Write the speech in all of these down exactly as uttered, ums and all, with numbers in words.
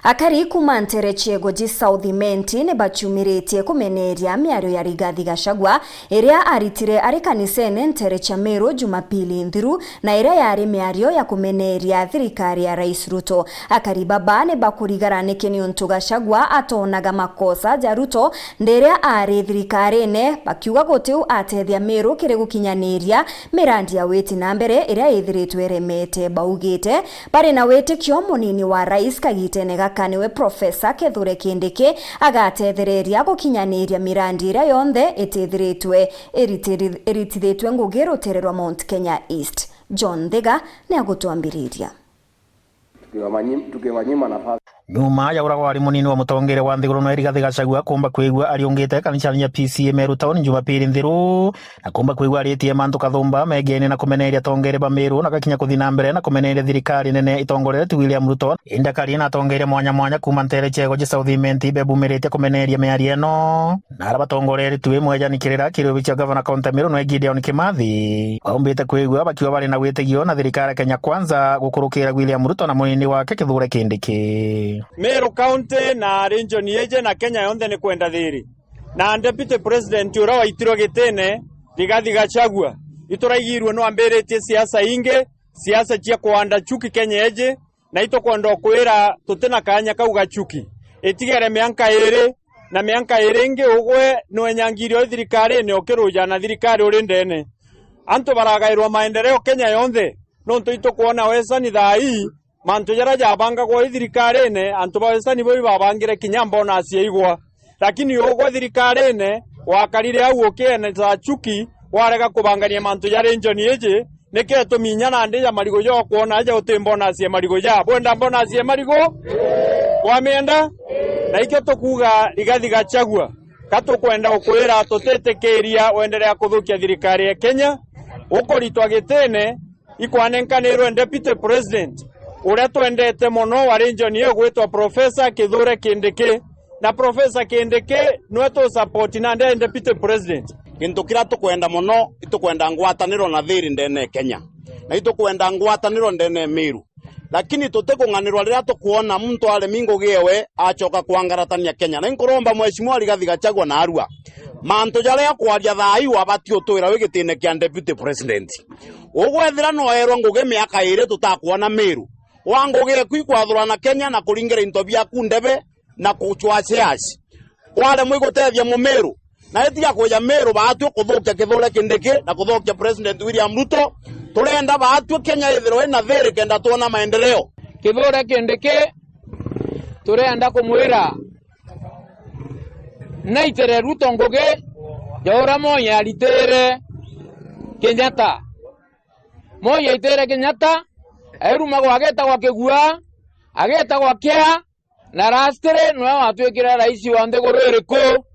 Akari kuuma nteere cia Igoji South Imenti ni bachumiritie kumeneria miario ya Rigathi Gachagua, iria aritire ari kanisene nteere cia Meru Jumapili nthiru, na iria yari miario ya kumeneria thirikari ya Rais Ruto. Akari baba ni bakurigara niki niuntu Gachagua atonaga makosa ja Ruto ndiria ari thirikarine, bakiuga gutiu atethia Meru kiri gukinyaniria mirandi ya witi na mbere iria ithiritwe iremete. Baugite bari na witikio munini wa rais kagitene gaka niwe Profesa Kithure Kindiki agatethereria gukinyaniria mirandi iria yonthe itithiritwe iritiri-, iritithitwe ngugi rutere rwa Mount Kenya East. John Thiga ni agutwambiriria. Tukiwanyim-, tukiwanyima nafasi. Nyuma ya uragwa ari munini wa mutongeria wa nthiguru nwe Rigathi Gachagua kumba kwigua ariungite kanisani ya P C A Meru Town Jumapili nthiru, na kumba kwigua aritie mantu kathumba megene na kumeneria atongeria ba Meru, na gakinya kuthi na mbere na kumeneria thirikari nene itongoreretue William Ruto. Indi akari na atongeria mwanya mwanya kuuma nteere cia Igoji South Imenti bebumiritie kumeneria miario ino. Na aria batongoreretue mwejani kirira kiri obici ya gavana kaunti ya Meru nwe Gideon Kimathi, baumbite kwigua bakiuga bari na witigio na thirikari ya Kenya Kwanza gukurukira William Ruto na munini wake Kithure Kindiki. Meru County na region yeje na Kenya yonthe ni kwenda thiri. Na Deputy President uria waitirwe gitine, Rigathi Gachagua, ituraigirue nwambiritie siasa ingi, siasa cia kuanda chuki Kenya yeje, na itukwenda ukwira tuti na kaanya kau ga chuki. Itigere mianka iri, na mianka iri ingi ugwe nwenyangirio i thirikarine ukiruja na thirikari uri ndene. Antu baragairwa maendeleo Kenya yonthe, nontu itukwona wesani thaa ii, mantu jaria jabangagwa i thirikarine, antu ba wesani bo ibabangire kinya bonus ya igwa. Lakini ugwe thirikarine, wakarire au ukieneza chuki, warega kubangania mantu ja region iji, niki itumi inya nandi ja marigu ja ukwona aja uti bonus ya marigu ja? Bwenda bonus ya marigu? Wamienda? Na ikio tukuuga Rigathi Gachagua, ka tukwenda ukwira tutitikiria wenderea kuthukia thirikari ya Kenya, ukuritwa gitine, ikwanenkanirwe Deputy President uria twendete mono wa region iyo gwitwa Professor Kithure Kindiki. Na Professor Kindiki nwe tu support nandi e Deputy President. Gintu kiria tukwenda mono, itukwenda ngwataniro na thiri ndene ya Kenya. Na itukwenda ngwataniro ndene ya Meru. Lakini tutikung'anirwa riria tukwona muntu aremi ngugi ewe acoka kwangaratania Kenya. Na inkuromba Mheshimiwa Rigathi Gachagua naarua, mantu jaria akwaria thaa ii wabati utwira wi gitine kia Deputy President. Ugwethira noerwa ngugi miaka iri tutakwona Meru, wa ngugi eku ikwathurana Kenya na kuringira into biaku ndebe na kucwa shares. Waremwa igutethia Mumiru, na itiga kwija Meru baatue kuthukia Kithure Kindiki na kuthukia President William Ruto. Turenda baatue Kenya ithirwe ina thiri kenda twona maendeleo. Kithure Kindiki, turenda kumwira naitere Ruto ngugi ja uria Moi aritire Kenyatta. Moi aitire Kenyatta, airumagwa agetagwa Kigua, agetagwa Kia, na lastly nwe watwikire rais wa nthiguru iriku?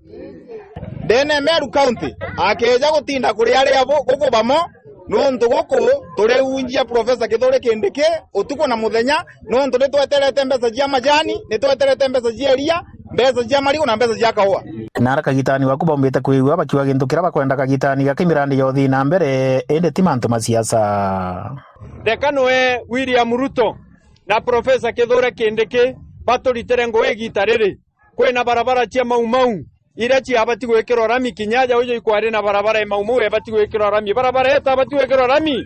Ndene Meru County, akeja gutinda kuri aria bu-, guku bamo, nontu guku turiunjia Professor Kithure Kindiki utuku na muthenya, nontu nitweterete mbeca cia majani, nitweterete mbeca cia iria, mbeca cia marigu na mbeca cia kaua. Na ara kagitani waku baumbite kwigua bakiuga gintu kiria bakwenda kagitani gaki mirandi ya uthii na mbere, indi ti mantu ma siasa. Reka nwe William Ruto na Professor Kithure Kindiki baturitire ngugi igita riri. Kwina barabara cia Mau Mau iria ciabati gwikirwa rami, kinya aja uju ikwari na barabara ya Mau Mau ebati gwikirwa rami. Barabara itabati gwikirwa rami,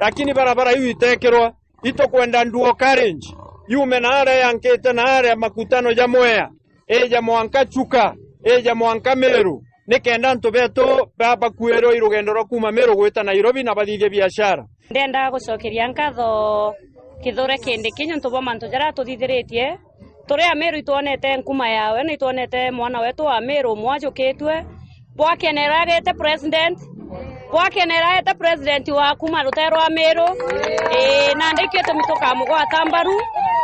lakini barabara iu itekirwa. Itukwenda nduo carriage yume na aria yankite na aria makutano ja Mwea, ija mwanka Chuka, ija mwanka Meru, nikenda antu betu ba-, bakuirwe i rugendo rwa kuuma Meru gwita Nairobi na bathithie biashara. Ndenda gucokeria nkatho Kithure Kindiki niuntu bwa mantu jaria atuthithiritie. Turi Ameru itwonete nkuma yawe, na itwonete mwana wetu wa Meru umwe ajukitue. Bwakenera agite president, bwakenera agite president wa kuma rutere rwa Meru. Ii, nandi ikio gitumi tukamugwata mbaru,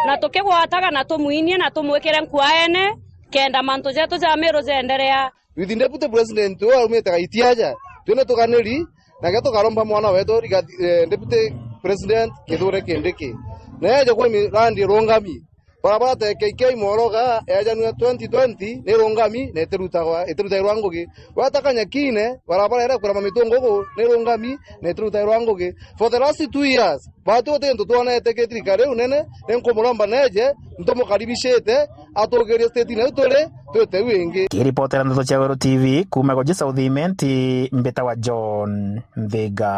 na tukigwataga na tumwinie na tumwikire nkuaene, kenda mantu jetu ja Meru jenderea. With deputy president uyu aumite Gaiti aja, twina tuganiri, nake tukaromba mwana wetu Rigathi, eh, deputy president Kithure Kindiki. Na eje kwi mirandi irungami, Barabara ta K K Moroga yajanue twenty twenty ni rungami na itirutagwa, itirutairwa ngugi. Weta Kanyakine, barabara iria kurama mitungugu ni rungami na itirutairwa ngugi. For the last two years, batu uti ntu twonete ki thirikari iu nene, ni nkumuromba neje, ntumukaribishite, atugirie state-ini iu turi, twite u ingi. Kiripotera Ndeto cia Weru T V, kuuma Goji South Imenti, mbita wa John Nthiga.